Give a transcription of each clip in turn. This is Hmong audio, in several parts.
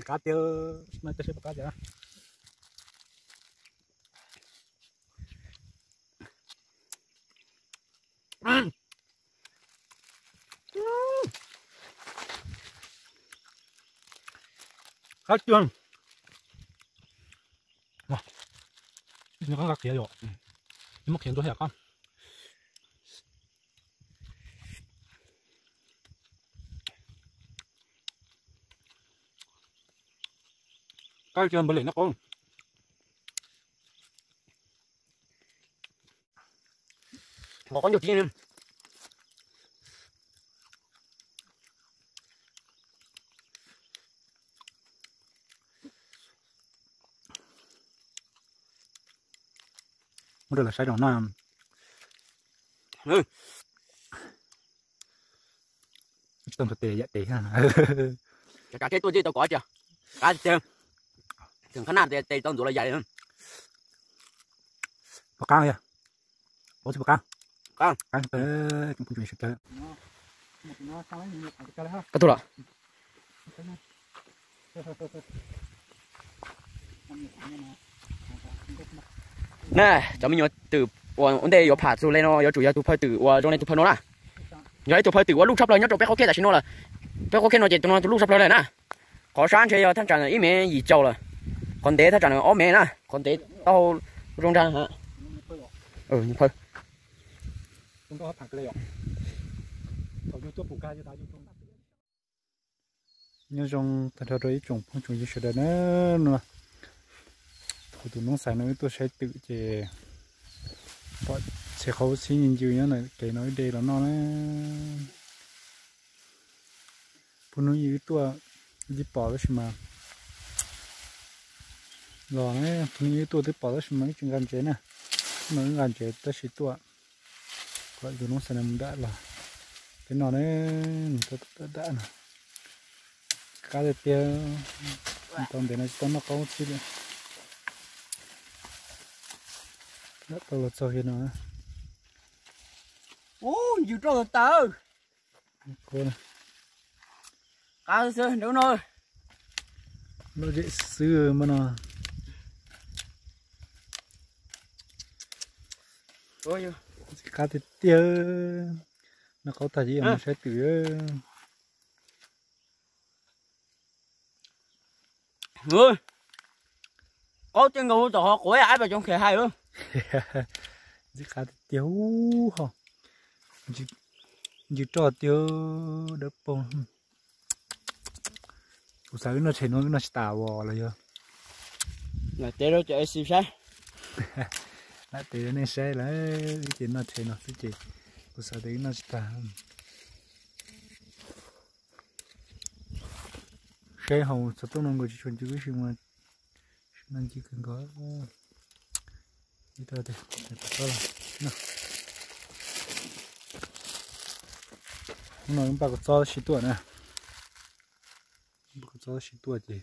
qab tiag, sib noj tej seb puas qab tiag. Qab tiag. Qab qhiav yom. Muab qhiav ntua thiab qab. Qab tiag npaum li no qab. Qab ncauj tib. Muab rau lawv saib rau no. Tau tes yam tes. Kav tsij tuaj tsis tau kov tiag. Qab tiag. Tseem qab naj tes tau ntxuav los yam li. Pom qab li. Pom tsis pom qab. Qab. Qab tuaj los. Na, cov me nyuam twm uas ua ntej yuav pham txug le no yuav tsum yog tus phaw twm uas zoo li tus phaw no na. Yog ib tug phaw twm uas luj tshaj plaws nyob rau peb qhov khej tam sim no lawm. Peb qhov khej no ces tus no tus luj tshaj plaws lawm na. Qhov sab ntshe yog thaj tsam ib mev yim caum lawm. Qhov ntev thaj tsam ob mev na, qhov ntev tau zoo nrag. Phaw. Nyob zoo tag nrho rau ib tsoom phooj tsoom ywg sawv daws na. No, thaum tus noob xais no wb tuaj saib twm ces pom txhia qhov ub txhib ncw ncw nyob ntawm kev no wb de los noj na. Pub hnub ib wb tuaj, wb twb pom tab sis mas los, pub hnub ib wb tuaj twb pom tab sis mas wb tsis nqa ntsev na. No wb nqa ntsev tab sis tuaj kom tus noob xais no mus dam los peb noj na. Nws tuaj dam dam no. Qab tiag tiag. Tau ntev no tsis tau noj qaub txhib li. Dam tau los txog kiag no. Ub, ncw roj tas. Qab xwb nub no. Loj zem xwb mas no. Qab tiag tiag. Noj qaub tag ces mus saib twm. Qaub tiag nkaus tom qhov quav ib pas tsoov khes hais. Ntxim qab tiag tiag ub ho. Ncw roj tiag dawb paug. Kuv xav wb noj tshem no wb noj tsis tas os los yog. Lam tev rau cov A C saib. Lam tev rau nej saib lawm, wb ces noj tshem no xwb ces kuv xav tias wb noj tsis tas. Saib hauv xov tooj no nkaus tsis tshua ncw ib si mas no ncw kawg nkaus. Ib tug tias, hnub no wb npaj kua txob sib tuaj na. Npaj kua txob sib tuaj ces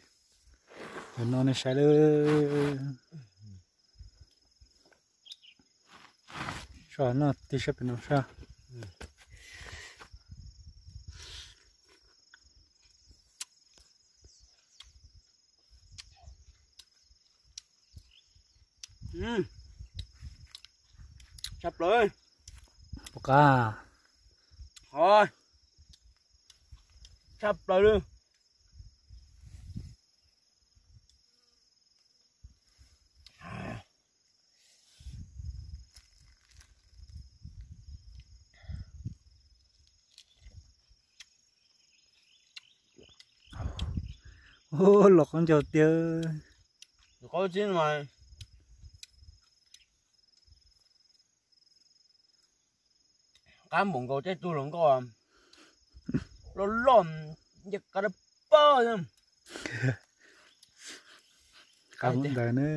yog no nej saib lawm. Soj noj tig sab pem no sab. Tshaj plaws. Pom qab. Tshaj plaws li. Ub, los qaub ncaug tiag. Qaub tib mas. Qab npaum nkaus tej tug hluas nkauj loj loj, nce qab dawb paug. Qab ntawd na.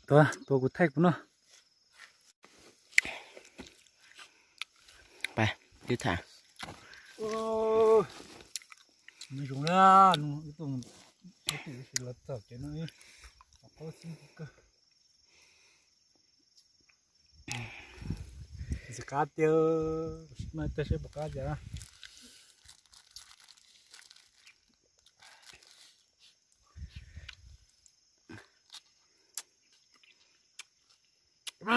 Tua, tua kuv thaij kuv noj. Pab, twb tham. Nws zoo na, ib tug, ib tug los txog ces no ib, qaub xwb kawg. Ntxim qab tiag, sib noj tej seb puas qab tiag. Qab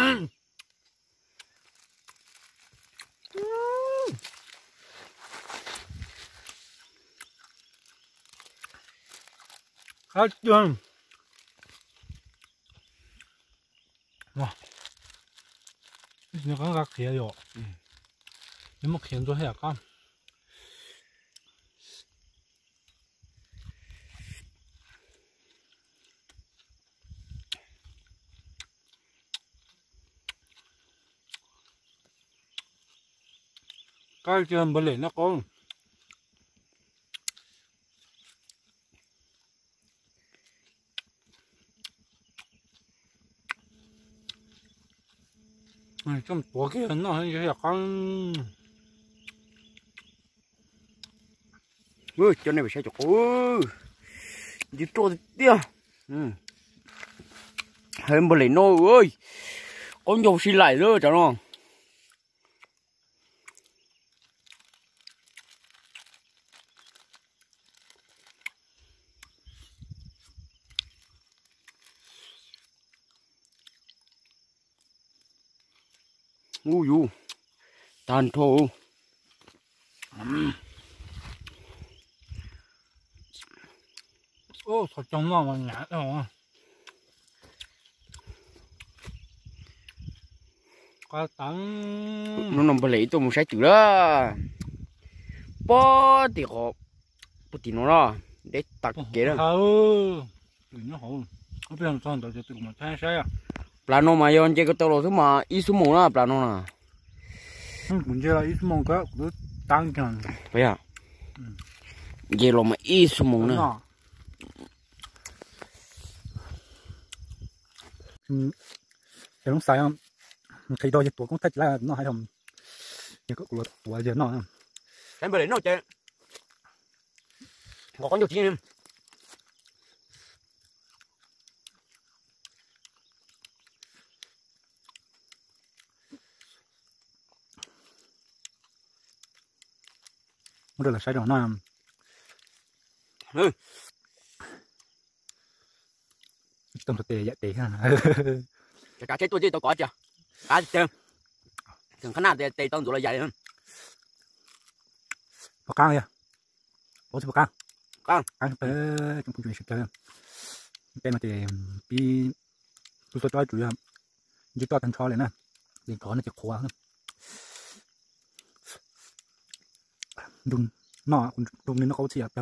tiag. Nqa qhiav yom. Nws muaj qhiav ntxuag thiab yom qab. Qab tiag npawg Lem noj qaub. Coj tuav kiag noj yom qab. Coj nej pem saib cov qaub, ntxim tuaj tiag tiag. Npawg Lem noj, qaub ncau sib laim lawm cov no. Ub yus, tag nrho. Txhua coo noj mas nyam. Qab tas. Hnub no npawg Lem tuaj mus saib twm lawm. Pob tim qhov, puag tim no na, deb tas kev na. Plas no mas yog nce ko taw los xwb mas ib xuab moos na plas no na. Kuv nce ib xuab moos kuv twb tab kiag. Nce los mas ib xuab moos na. Xyov lub xais nqhis rau yawg tuav koob thaij tsis laj no hais rau yawg kom kuv los tuav yawg noj. Saib npawg Lem noj ces nqos qaub ncaug txiv. Muab rau lawv saib rau no. Tau nrog tes yam tes. Cov tsav tsheb tuaj ces tau kov tiag. Qab tiag. Tseem qhab naj tes tau ntxuav los yaim. Pom qab yog, pom tsis pom qab. Qab, qab tsoom phooj ywg sawv daws, tej no ces pib tub txua tsob tsuas yog ntsib toj tag nrho li na, ces nrov no ces qhuav. Nrug noj, nrug li noj qaub txhij os,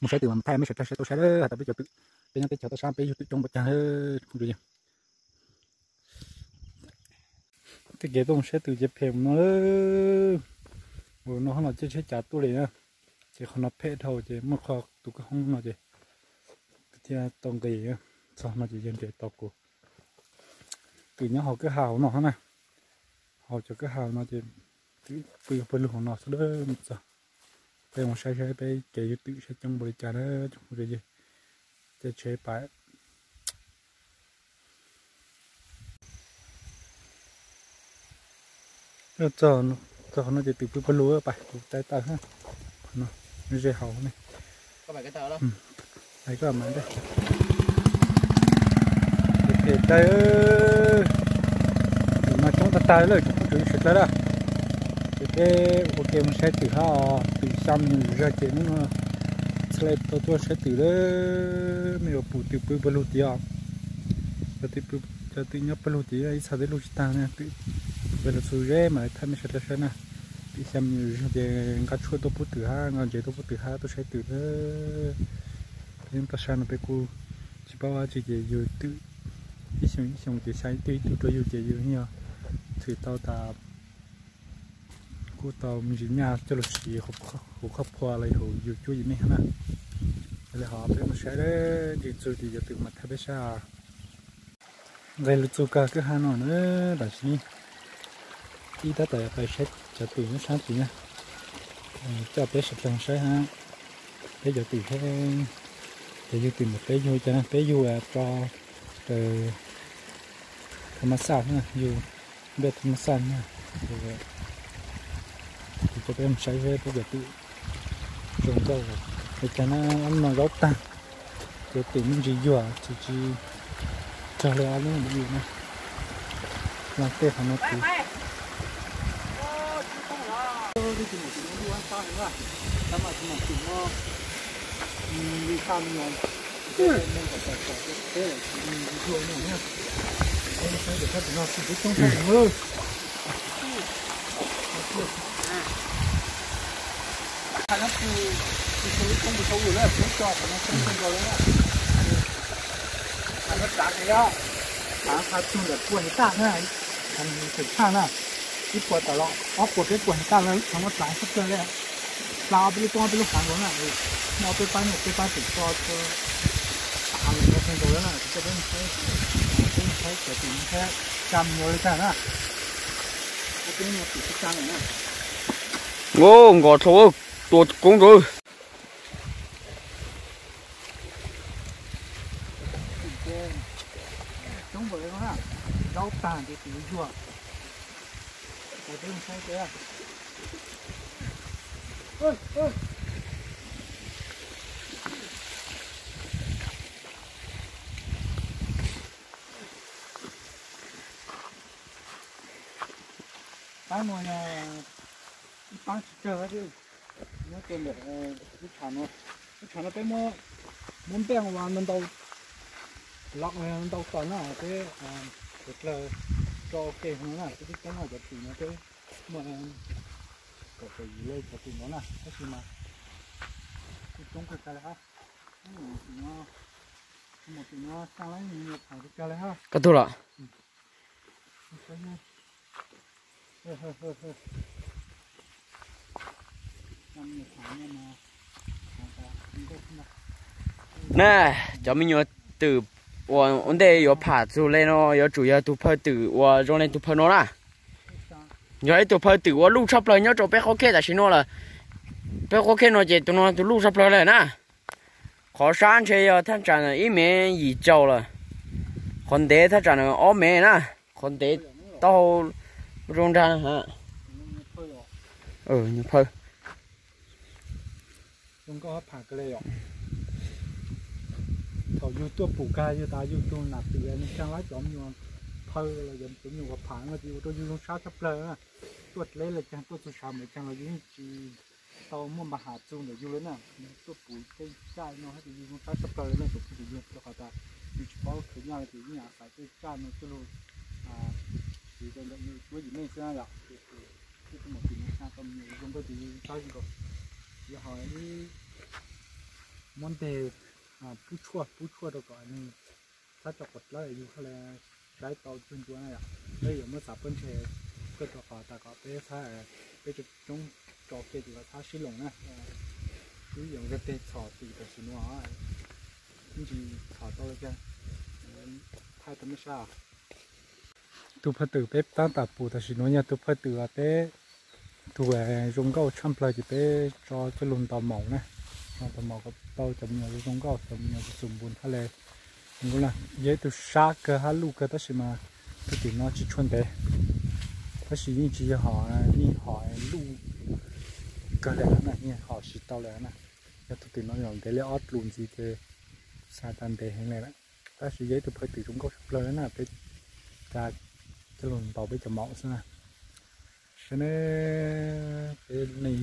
mus saib twm mas thaij mej sawv daws saib tau saib, has tas peb cov twm, peb nyob teb chaws toj sab peb yug twm coob npaum cas. Tej kev tuaj mus saib twm ces phem no. Ua no hoob no caij tsheb cav tuaj li na, ces qhov no phem dhau ces muaj qhov tus kwj hoob no ces thiaj tau nqis txog no ces yog nres tau kuv. Twm nyob hauv kwj ha hauv no na, hauv cov kwj ha hauv no ces twm pw pawg lug hauv no xwb. Txog peb mus saib saib peb kev yug twm saib coob npaum li cas na, coob npaum li cas. Ces tsheb pais txog, txog qhov no ces twm pw pawg lug pais kuv tais taw no, ze hauv ne. Hais koj mas ntej. Phem tag, twm mas coob tag tag lawm tsoom phooj ywg sawv daws na. Ces peb ua ke mus saib twm hab, twm xya me nyuam zog ces hnub no txhij lej tau tuaj saib twm lawm. Mej yuav pum twm pw pawg lug tid os. Cov twm pw, cov twm nyob pawg lug tid ib txha twb lug tsis tag na, twm pw pawg lug txhua zeb mas thaij mej sawv daws saib na. Twm xya me nyuam zog ces nqa tshuaj tuaj pub twm hab, nqa ntses tuaj pub twm hab tuaj saib twm lawm. Peb toj sab no peb kuj tsis paub dab tsi ces yug twm ib xyoos ib xyoos ces xya ib tug ib tug rau yug ces yug yeej yog txhwm tau tas kuj tau me ntsis nyaj coj lug siv hauv qhov phua los yog hauv yug cuab yim mej hab na. Yog li hov peb mus saib ntsis txug tim cov twm mas thaij peb saib. Nqes lug txug kag kwj ha no na, tam sim ib tab tom pais saib cov twm nyob sab tid na. Coj peb sawv daws saib hab, peb cov twm, cov yug twm mas peb yug cas na, peb yug tso raws thab mab xaj na, yug npej thab mab xaj na. Ces coj peb mus saib saib peb cov twm zoo nkauj li cas na. Ob lub no zaub tag, cov twm me ntsis yuag tsis, tsis txog li ob lub yug na. Tej qhov no tid. Thav tug ntawm pua hais tag na, thav tug tshaj na, ib puas tawm los ob puas peb puas hais tag lawm, lub tshaav no txav tshaj plaws li. Pla ob peb lub toob ob peb lub hav nkaus na, muaj ob peb pab nyuag peb pab tseem tso tav los ua kheej nkaus lawm na, kuv coj peb mus saib, peb mus saib cov tim no saib tsa me nyuam li cas na. Peb mus tim tsa lawm na. Nkaus nkos dhau, tua koob nkaus. Coob npaum li no na, zaub tag nti tus yuag. Peb mus saib. Paab no yog ib paab tsis tsawg thiab, nyob rau ntawm lub tshav no. Lub tshav no peb muab, muab npeej ua ntau, los ntau tom na, peb tsuav dlawg tso ua ke no na, peb twb coob cov tim no peb muaj kaum tawm yim leej cov tim no na, tab sis mas kuj coob kawg kiag li hab. Tim no xyaa leej me nyuam pham kawg kiag li hab. Koj tug los? Na, cov me nyuam twm uas ua ntej yuav pham txug le no yuav tsum yog tug phawj twm uas zoo le tug phawj no na. Yog ib tug phawj twm uas luj tshaj plawg nyob rau peb qhov khej tam sim no lawm. Peb qhov khej no ces tus no tus luj tshaj plawg le na. Qhov sab ntshe yog thaj tsam ib mev yim caum lawm. Qhov ntev thaj tsam ob mev na. Qhov ntev taub hau zoo nrag. Nyuag phawj. Zoo nkauj hab pham kawg le yom. Thaum yug tuaj pum kag yug tas yug tug nam twm nws tsaa lab cov me nyuam phawj los yog cov me nyuam uas pham no ces ua rau yug zoo sab tshaj plawg na. Tuaj dleb los caag tuaj txug sav npaum caag los yug yeej tsis tau muaj npa has txug ntawm yug le na. Tuaj pum tej caj no hab ces yug zoo sab tshaj plawg le na, tus phawj twm yug rau qhov tas yug tsis paub khwv nyaj le ces yeej xaiv tej caj no coj lug siv rau ntawm yug cuab yim neej xwb na yom. Tej tus maum tim no xyaa tau me nyuam zoo nkauj ces yug sab zoo nkauj. Yog ho ib muab nteg pub tshuaj, pub tshuaj rau kom nws txhab tso quav dlawb yug hab le saib tau tug ncua na yom. Peb yuav muab txav pob ntseg koj rau qhov tas kom peb txhab, peb cov coob tso ke ces kom txhab sib loos na. Wb yuav nkag teg txhom tim tam sim no, ib ntsis txhom tau le caag, thaij tau mej sab. Tug phawj twm peb tab tom pum tam sim nuav yog tug phawj twm uas peb, tug zoo nkauj tshaj plawg ces peb tso coj lug ntaus maum na. Ntaus maum kom tau cov me nyuam zoo nkauj, cov me nyuam xum npus hab le. Yog ib tug sab kawg hab luj kawg tab sis mas tug tim no tsis tshua ntev, tab sis yeej tsis yog hom, yeej hom luj kawg le na, yeej hom siv tau le na. Yog tug tim no yog ntev li ob dlus ntxiv ces xav tas ntev heev le lawm. Tab sis yog ib tug phawj twm zoo nkauj tshaj plawg na, peb tsa coj lug ntaus peb cov maum xwb na. Saib ne, peb neeg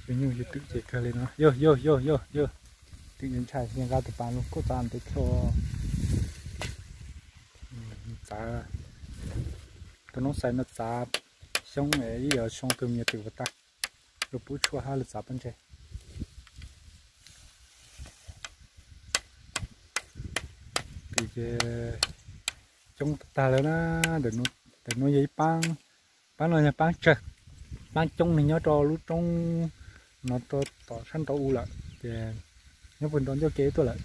yug nyuj yug twm ces kawg li no. Yog, yog, yog, yog, yog. Twm ntshai nqa tus pas lug kuj txav ntev dhau. Txav, tus noob xais no txav xyoob es ib yam xyoo tug me nyuam twm puas tag, lug pub tshuaj hab lug txav pob ntseg. Twm ces coob tag tag lawm na. Ntawm nuav yog ib paab, paab no yog paab tsawg, paab coob neeg nyob rau lub roob no rau tom sab nrau u lawm ces nyob puag nrau ncauj ke wb tuaj lawm.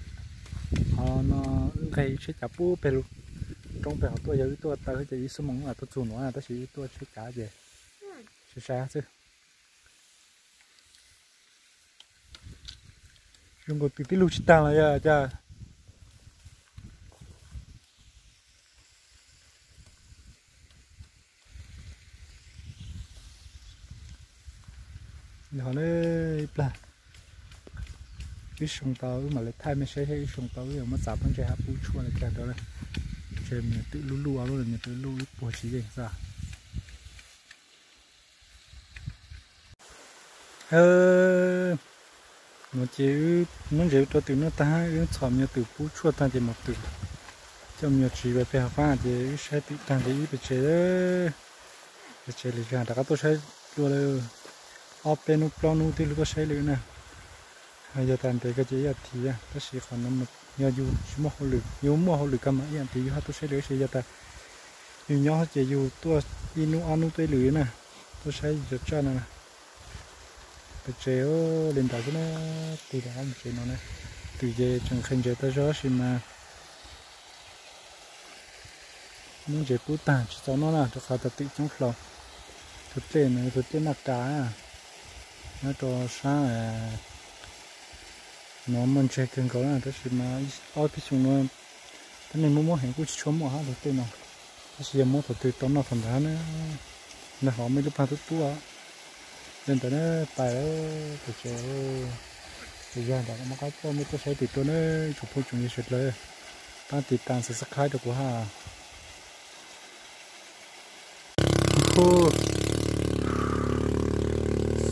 Ho no wb nqeg tsheb cav pub peg lug roob peg hov tuaj, yog wb tuaj taw ces ib xuab moos mam tuaj txug nuav, tab sis wb tuaj tsheb cav ces sai sai xwb. Zoo nkaus twm tib lug tsis tag los yog cas. Yog ib plag wb soo tau wb mam li thaij mej saib, ib soo tau wb yuav muab txav pob ntseg hab pub tshuaj le caag rau na. Tsev me nyuam twm luj luj, ob lub me nyuam twm luj ib puag tsis yeej xwb. No ces wb muab ntses rau twm noj tag, wb txhom me nyuam twm pub tshuaj tag ces mus twm coj me nyuam tsiv pem hav fab ces wb saib twm tag ces wb pem tsev, pem tsev lwm zaus rov qab tuaj saib dua lawm. Ob peb hnub plaub hnub twb tuaj saib lawm na. Yog tas ntev koj ces ib as thiv, tab sis qhov no yog yus tsis muaj hauj lwm, yus muaj hauj lwm koj mas ib as thiv yus ho tuaj saib lawm, tab sis yog tas yus nyob ces yus tuaj ib hnub ob hnub tuaj ib lwm na, tuaj saib cov tsaj no na. Pem tsev li ntawd xwb na, tig rov qab mus tsev no na. Twm ces tseem qhia ntses tag zog tab sis mas muab ntses pub tag tsis txaus noj na, rau qhov tas twm coob hlo. Tus dlej no tus dlej noj kas nyob rau sab no muaj ntses kawg nkaus na, tab sis mas ob peb xyoo no tej neeg muab muab heev kuj tsis tshua muaj hab tus dlej no, tab sis yog muab thaum twg tau noj thaum ntawd na. Nag hov muaj ib lub pag tuab tuab li ntawd na. Pais pem tsev, ces yog ntawd muab qab coj nej tuaj saib twm dua na, tsoom phooj tsoom ywg sawv daws. Pab tiv tas subscribe rau kuv hab.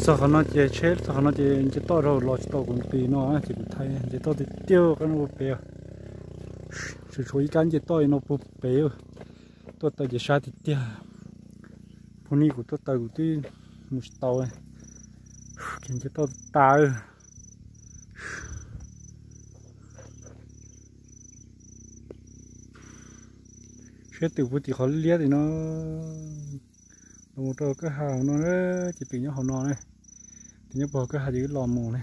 Txog qhov no ces tsheb txog qhov no ces nce toj rau los tsis tau kuv tis no ces kuv thaij nce toj tiag tiag qab no puag pem. Tsuas tshuav ib kab nce toj no puag pem. Tuaj taw ces sab tiag tiag. Phooj ywg, kuv tuaj taw kuv twb mus tsis tau, ces nce toj tas. Saib twm puag tim qhov liab tim no, los mus rau kwj ha hauv no, ces twm nyob hauv no na. Twm nyob puag hauv kwj ha ces wb los mus na.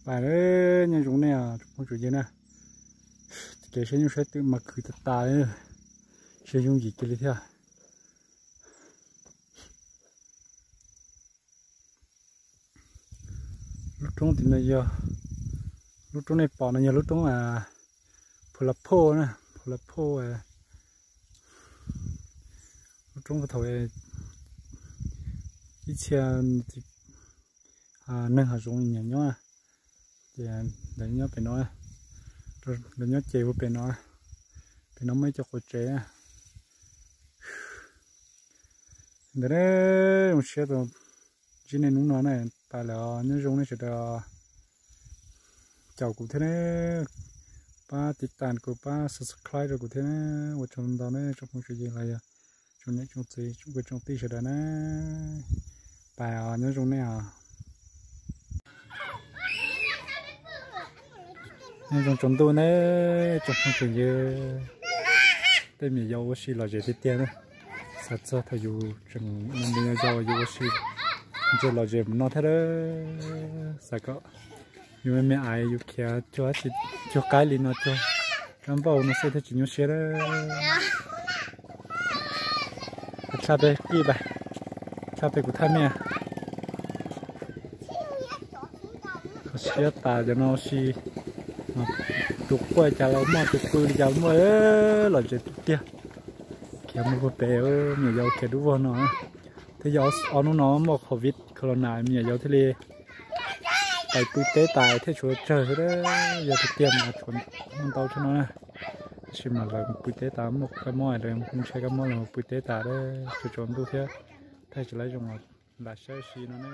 Pais, nyob zoo nej tsoom phooj tsoom ywg na. Kev saib nyuj saib twm mas khwv tas tas, saib yooj yim kiag li thiab. Lub roob tim no yog, lub roob nej pom no yog lub roob Phu La Phoj na, Phu La Phoj. Lub roob thaum ib txhia neeg hav zoov nyiam nyob, ces lawv nyob pem no, lawv nyob ces puag pem no, pem no muaj ib co quav tsev. Ntawd zoo siab rau ntsib nej hnub no na, tas lawm nyob zoo nej sawv daws caum kuv thiab na, pab tiv tas kuv pab subscribe rau kuv thiab na, ua tsaug ntau na tsoom phooj tsoom ywg los yog tsoom niam tsoom txiv tsoom kwv tsoom tij sawv daws na, pais os nyob zoo nej os. Nyob zoo tsaus ntuj na tsoom phooj tsoom ywg, tej me nyuam yaus ua si lom zem tiag tiag na, xav txog thaum yus tseem me me nyuam yaus yus ua si ntse lom zem mus no thiab. Xav kom yus me me aiv yus khiav cuag, cuag qaib li no cuag kab npauj no xwb thiaj tsis nyuaj siab na. Tshaj peb qij pais, tshaj peb kuv thaj miaj. Kho siab tas cov no ua si, tus quaj cas los muaj, tus pw li cas los muaj, lom zem tiag tiag. Khiav mus puag pem, me nyuam yaus khiav dub vog no. Thiab yog ob hnub no muaj covid corona me nyuam yaus thiaj li pais pw teb tas thiaj tshuav tsawg xwb, yog tiag tiag mas tshuav ntau tshaj no na. Tab sis mas lawv pw teb tas muaj kab mob, lawv ntshai kab mob lawv pw teb tas, tsaus tsaus ntuj thiab, thaij tsis laib zoo los lam saib ua si no na.